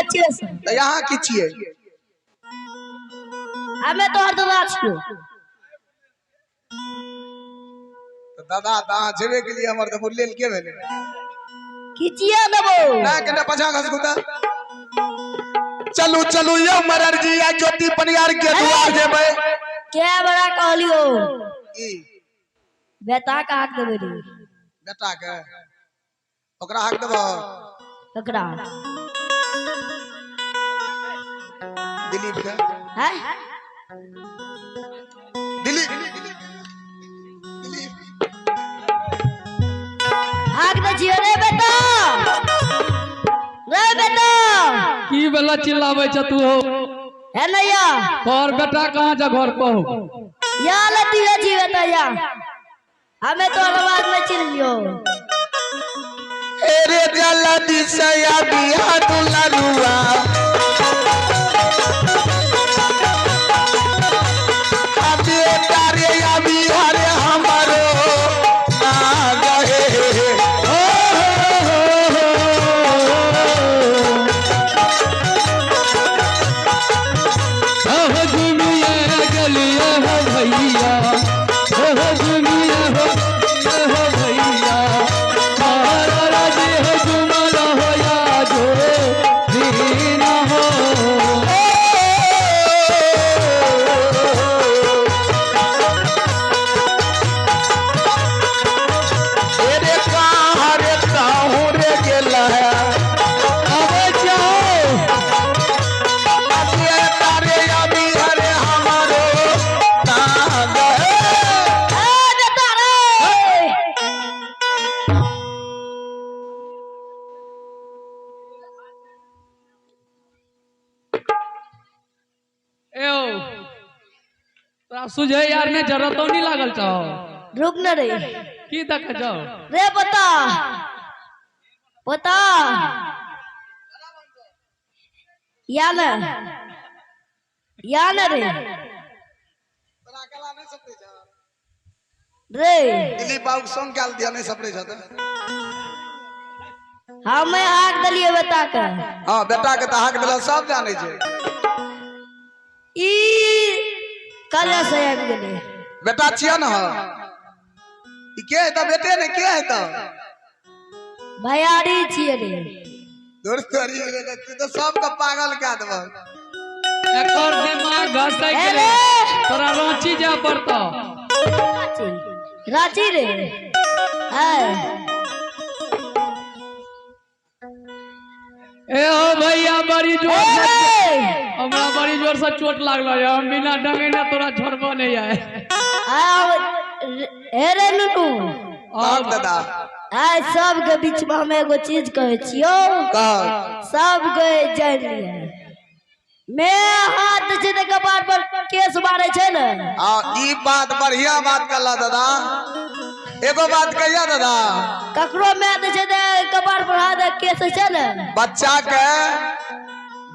बच्चे से। तऽ यहाँ की छियै? हमे तोहर दादा छियौ। तऽ दादा तऽ अहाँ छेबे केलियै हमर, तऽ मुरली के भेलै? खिचिए देबो। नहि, कनिटा पाछाँ घसकू तऽ। चलू चलू यौ मरर जी, आ ज्योति पनियार के दुआर जेबै। के बड़ा कहलियो। की? बेटा के हाक देबै रे। बेटा के ओकरा हाक देबो। ककरा? दिलीप के। हैं? दिलीप, दिलीप। हाक दै छियो रे बेटा, रे बेटा। की वाला चिल्लाबै छ तू हो? हे नैया। तोहर बेटा कहाँ जा घर पर? या लती छी बेटा, या हमें तो आवाज में चिन्ह लियो। रे जला दिशया बिया दुलारुआ, अबे तारे अभी हरे हमारो ना गए। हो हो हो हो हो, घूमिए गलिए हो भैया, हो हो घूमिए हो हो भैया, तारा राजे हो घुमल हो या जो दीन हो। रे कहाँ रे कहूँ रे गेला है? अबै जाओ। अबे तारे अभी हरे हमारो ना गए। ए बेटा रे। ए ओ, तोरा सुझे यार ने जरतो नहीं लागल छौ? रुक न रे। की देखे छौ? रे पता पता या न, या न रे। रे दिलीप बाबू के संग कयल दिया, नहीं सपरे छ तऽ। हमें हाक देलिए बेटा के। हाँ, बेटा के तऽ हाक देला, सब जानै छै। ई कल से आबि गेलै। बेटा छियै ने हम। ई के है तऽ बेटे ने के है तऽ? भैयारी छियै रे। दूर तोरी, तू तऽ सबके पागल कए देबह। एकर दिमाग घसै ए गेलै। रे। तोरा रांची जाय पड़तौ। रांची, रांची रे है। ए हो भैया, बड़ी जोर ए से रे। हमरा बड़ी जोर से चोट लागल है, हम बिना डंगे ने तोरा छोड़बो नहीं आए। आब हे रे नुनू। कहक दादा। आइ सबके बीच में हम एगो चीज कहै छियौ। कह। सबके जानि लिहे, मैं हाथ छै तऽ कपार पर केस मारै छै ने। आ ई बात बढ़िया बात कहला दादा। एगो बात कहिया दादा? ककरो मैं दै छै तऽ कपार पर हाथ दे केस होइ छै ने। बच्चा के,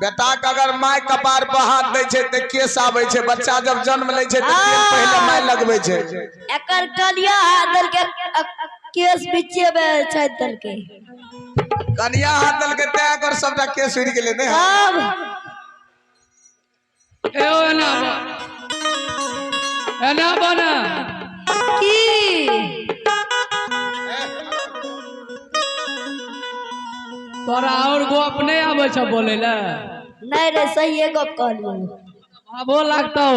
बेटा के अगर माय कपार पर हाथ दै छै तऽ केस आबै छै। बच्चा जब जन्म लै छै तऽ तेल पहिले माय लगबै छै। एकर कनिया हाथ देलकै, केस बीचे में छाटि देलकै। कनिया हाथ देलकै तें एकर सबटा केस उड़ि गेलै ने। तब। ए ओ, एना एना बना। की? तोरा और गप नहीं आबै छ बोले ले? नहीं रे, सही गप कहलियौ। आबो लागतौ।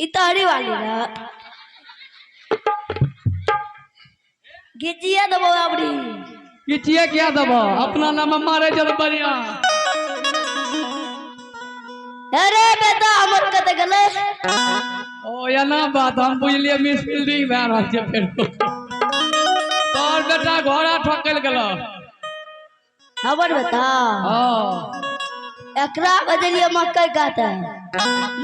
ई तहरी वाली ना घिचिए देबो अबरी। किचिए क्या देबो? अपना नाम मारे जब बढ़िया। अरे बेटा, हमर कतऽ गेलै? ओ एना बात, हम बुझलियै मिस फील्डिंग भए रहल छै। फेर तोहर बेटा घोड़ा ठोकल गेलो। हमर बेटा? हाँ। एकरा बजलिए मकई काटे,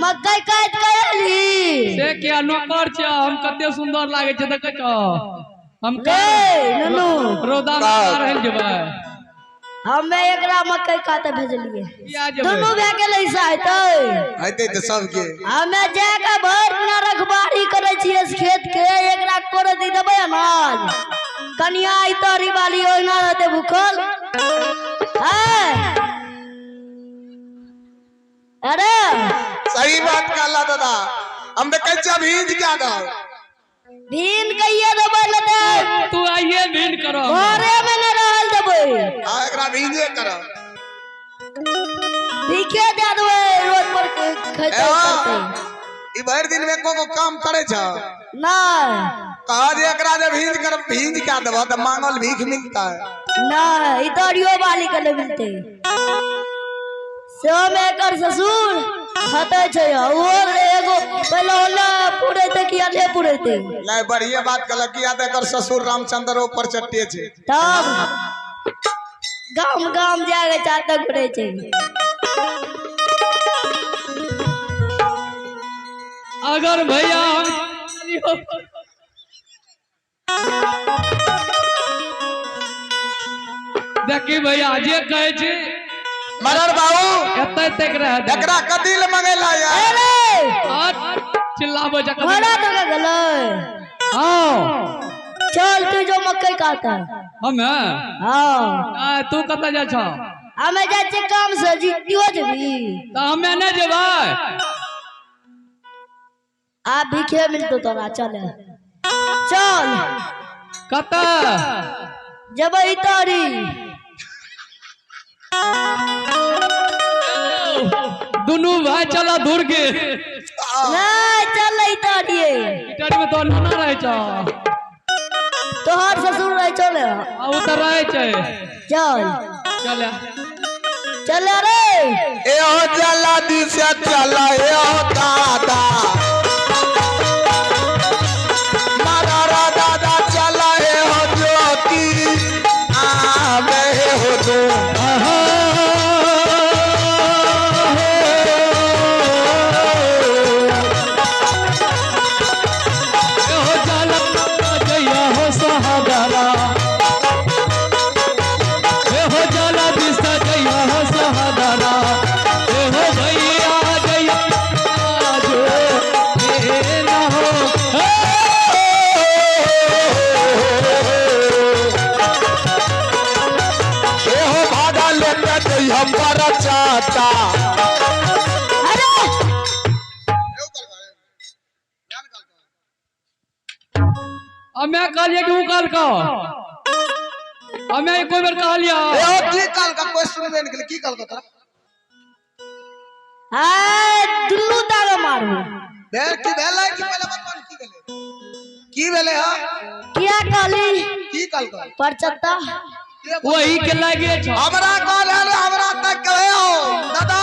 मकई काट के एली। से किया? नौकर छै हम, कते सुंदर लागे छै, देखै छौ हम। रे नुनू। रौदा में का रहल जेबै? हमे एकरा मकई काटे भेजलिए। किया जेबै? दुनू भए गेलै हिस्सा हेतै। हेतै तऽ सबके। हमे जाके भरि दिना रखबारी करै छियै इस खेत के, एकरा कोड़े दी देबै अनाज, कनिया ई तोरी वाली ओहिना रहतै भूखल है। दादा हम देखै छियै भीज क्या दहो। भीन कहिए देबै लते। तू आइए भीन करो। घरे में न रहल देबै। हां एकरा भीजे करो। भीखे दे देबै रोड पर खैते करते। ई भरि दिन में को काम करे छ? नहीं। कहा जे एकरा जे भीज कर भीज क्या देबो त मांगल भीख मिलता है। नहीं ई तो अरियो वाली के मिलते। सेहो में एकर ससुर खतै छै ओ एगो पहिले होले पुरैते कि अधे पुरैते। नहीं बढ़िया बात कहलक किया त एकर ससुर रामचंद्र ऊपर चट्टे छै। तब गाम गाम जाके चाहते घुरै छै। अगर भैया हम देखी भैया जे कहै छी मरर बाबू एतै तक रह दे। एकरा कथी ले मंगेला यार? अरे चिल्लाबै छै घोड़ा तो गेलै। हां चल तू जो मकई काटा। हम हां आ तू कतऽ जाइ छौ? हमे जाइ छियै काम से जीतियो जेबी। त हमे नै जेबै। आ भीखे मिलतो तोरा। चल चल कतऽ जेबै तारी? दुनू भाई चला दूर के। नहीं चल तारी। इटारी में तो नाना रहे छौ। तोहर ससुर रहे छौ ने? आ उ त रहे छै। चल चल चल रे। ए हो चला दिशा चला ए हो दादा मारा दादा चला ए हो ज्योति आवे हो तू। चाचा अरे हमे कहलिए कि उ कहलको। हमे एको बेर कहलियो। ए की कहलको? कोई सुनबे नहीं केले। की कहलको तोरा? हां दुनू दागा मारू। भेल की भेलै? की पहिले बतबन की भेलै? की भेलै? हां किया कहली? की कहलको? परचत्ता वही के लागे छौ। हमरा कहल हमरा तक कहे हो दादा।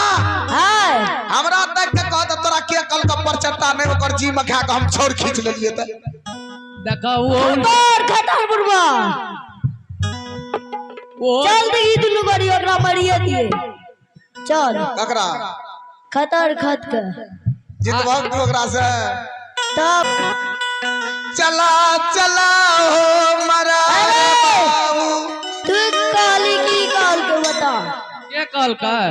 हां हमरा तक के कह त तोरा के कहलको परचत्ता नहीं ओकर जी में खा के हम छोड़ खींच लेलिए त। देखा वो तोर खतर बुढ़वा। वो चल दी दुनू गड़ी ओकरा मरिए दिए। चल ककरा खतर खत के जितबक तू ओकरा से तब चला चला हो मरा बाबू। तू कहली की कहल के बता? के कहलकै?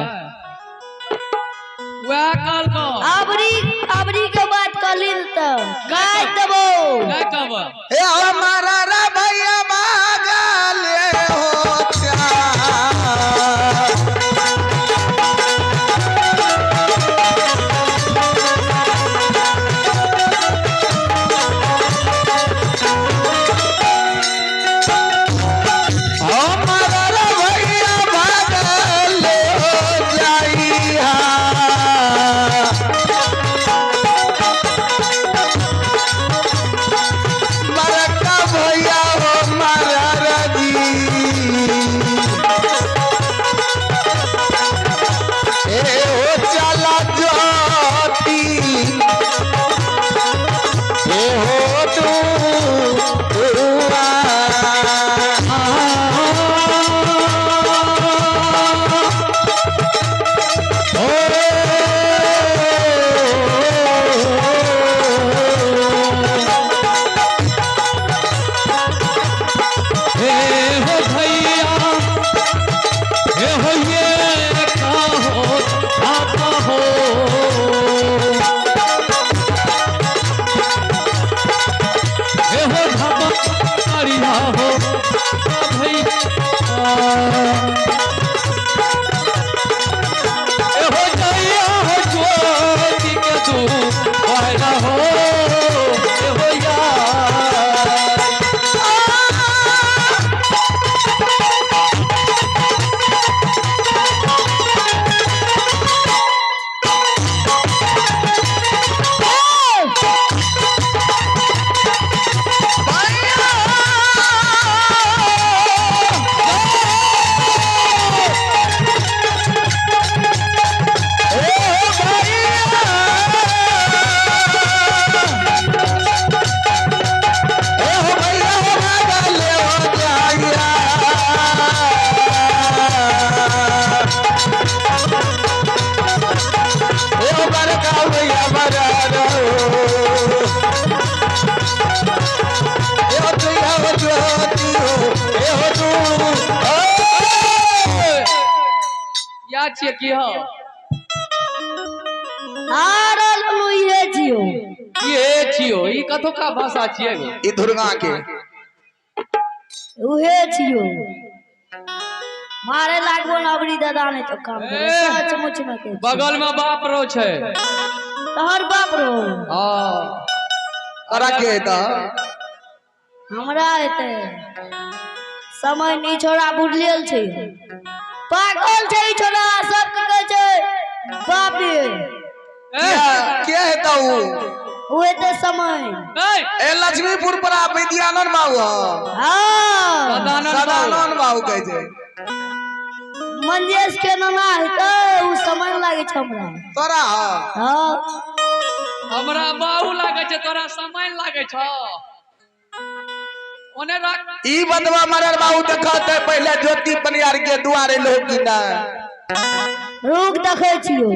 वएह कहलको। आबरी आबरी के बात कहली त गाय देबो। काय कहब? ए हो मारा रे भैया भागल हो चा। भैया हो या छियै की हो? आरो लल्लू इहे छियौ। ये छियो, ई कथोका भाषा छियै गो? ई दुर्गा के उहे छियौ। मारे लागबो न अबरी दादा नहीं तो काम करे। ए! सचमुच में कहै छियौ। बगल में बाप रो छै। तोहर बाप रो? हाँ। तोरा के हेतौ? हमरा हेतै समय नहीं छोड़ा बुझलियल छै, पागल छै ई छोड़ा, सबके कहै छै बाप रे। ए, के हेतौ उ? उ हेतै समय। ए, ए लक्ष्मीपुर पर आ विद्यानंद बाबू हौ। हाँ। सदानंद बाबू। सदानंद बाबू कहै छै। मंजेश के नाना हेतै उ, समय लागै छै हमरा। तोरा हौ? हाँ। हमरा बाबू लागै छै, तोरा समय लागै छौ। ओने राख। ई बदवा मरर बाबू देखते पहले ज्योति पनियार के दुआरे लोग की ना। रुक देखै छियौ।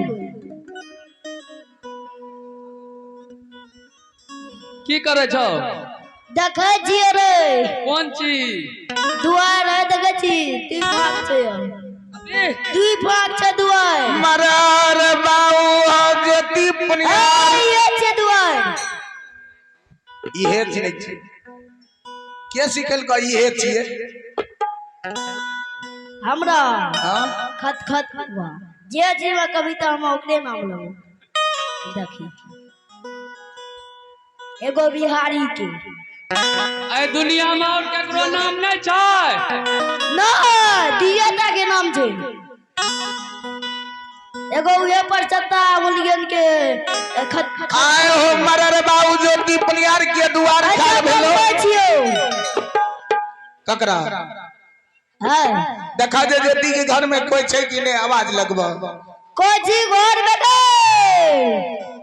की करै छौ? देखै छियै रे। कोन चीज? दुआर है देखै छी, तीन भाग छै। ए, दुई भाग छै दुआर। मरर बाबू हौ ज्योति पनियार। ए, इहे छै दुआर। इहे छियै छै। के सिखल क इहे छियै? हमरा। हाँ? खत खत हुआ जे जीवा कविता हम ओकरे नाम लेबो। देखी एगो बिहारी के। एहि दुनिया में और केकरो नाम नहीं छै। ना दिया टा के नाम छै एगो, उहे पर चत्ता मुलियन के खत खत। आए हो मरर बाबू ज्योति पनियार के दुआर अच्छा, खाड़ भेलो। बोलै छियौ। ककरा? है। देखा जे ज्योति के घर में कोई छै कि नहीं, आवाज लगब। कोची घर में गए?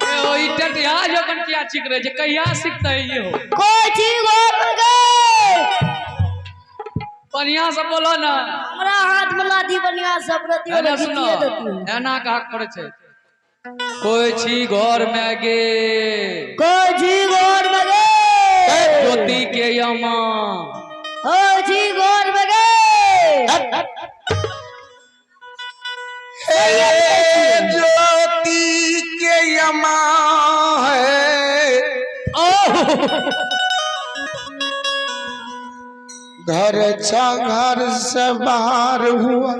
ए, ओ ई टटिया जखन किया चीख रहे छै, कहिया सीखते ये हो? कोची घर में गए? बढ़िया से बोलो ना। हमरा हाथ में लादी बढ़िया सब रतियो एना सुनो, घिचिए देतियो। एना कहा पड़े छै, कोई छी घर में गे? कोची घर में गए? ज्योति के यमा। कोची घर में गए? हे ज्योति के यमा है। ओह। घर छा घर से बाहर हुआ,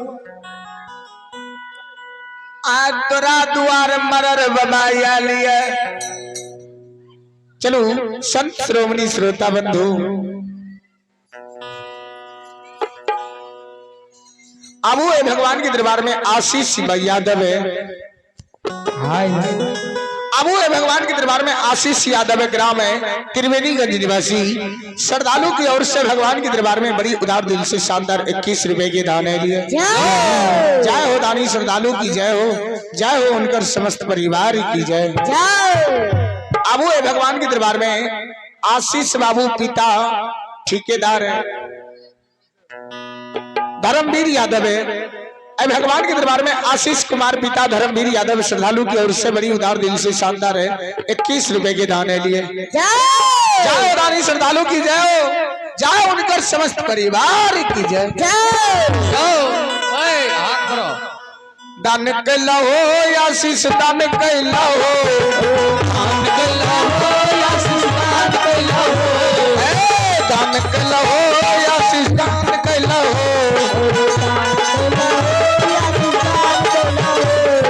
आज तोरा दुआर मरर बाबा लिए। चलो संत श्रोमणी श्रोता बंधु, आबू है भगवान के दरबार में आशीष यादव है। आबू है भगवान के दरबार में आशीष यादव है, ग्राम है त्रिवेणीगंज निवासी। श्रद्धालु की ओर से भगवान के दरबार में बड़ी उदार दिल से शानदार 21 रुपए के दान है लिए। जाओ। जय हो दानी श्रद्धालु की जय हो, जय हो उनकर समस्त परिवार की जय। जाओ। आबू है भगवान के दरबार में आशीष बाबू पिता ठेकेदार है, धर्मवीर यादव है। अरे भगवान के दरबार में आशीष कुमार पिता धर्मवीर यादव श्रद्धालु की ओर से बड़ी उदार दिल से शानदार है 21 रुपए के दान है लिए। जाओ। जय हो दानी श्रद्धालु की जय हो, जय उनकर समस्त परिवार की जय। जाओ। जाओ, ओए हाथ करो। दान कैला हो आशीष, दान कैला हो, दान कैला हो आशीष, दान कैला हो, ए, दान कैला हो आशीष, दान कैला हो।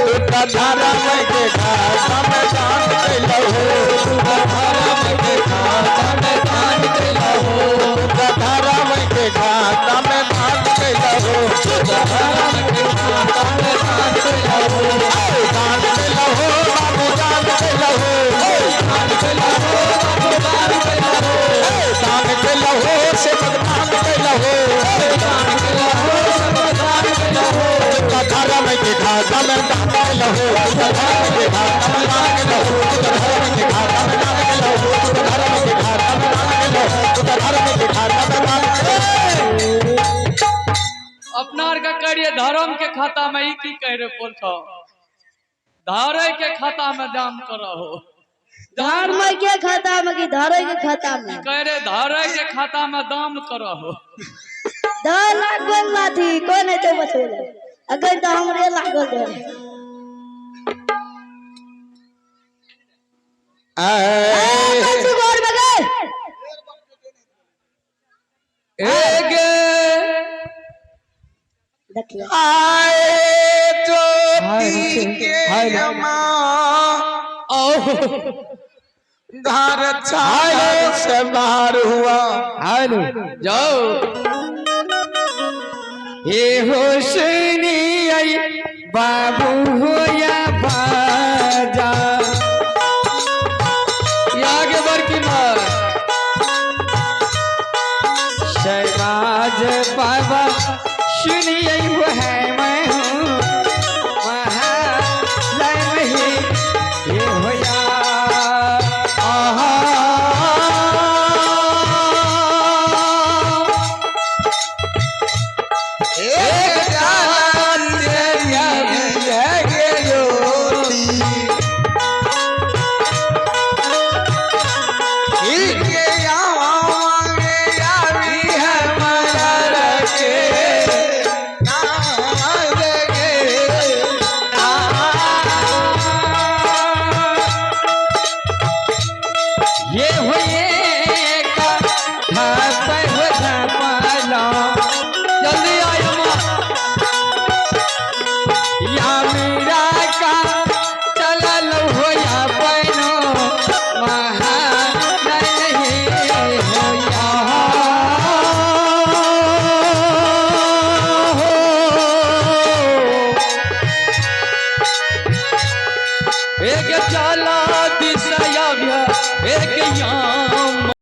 टूटा धारा में के खाता में दान कैला हो, टूटा धारा में के खाता में दान कैला हो, टूटा धारा में के खाता में दान कैला हो, टूटा धारा में के खाता में दान कैला हो, ए, दान कैला हो बाबू, दान कैला हो, ए, दान कैला हो बाबू, दान कैला हो, ए, दान कैला हो सेवक, दान कैला हो, ए, दान कैला हो सेवक, दान कैला हो, टूटा धारा में के खाता में दान कैला हो, टूटा धारा में के खाता में दान कैला हो, टूटा धारा में के खाता में दान कैला हो, टूटा धारा में के खाता में दान कैला हो, टूटा धारा में के खाता में दान कैला हो। अपना आर के करिए धर्म के खाता में, ई की कह रहे पोलछो, धरे के खाता में दान करो। धर्म के खाता में कि धरे के खाता में? कह रहे धरे के खाता में दान करो। 10 लाख बोल लाथी कोई नहीं तो बचेला। अखन तऽ हमरे लागल रहै। आए कछु घर में गए। ए गे देखिए आए ज्योति के माँ आओ घर छाया से बाहर हुआ। हेलो जाओ हे हो सुनी आई बाबू हो।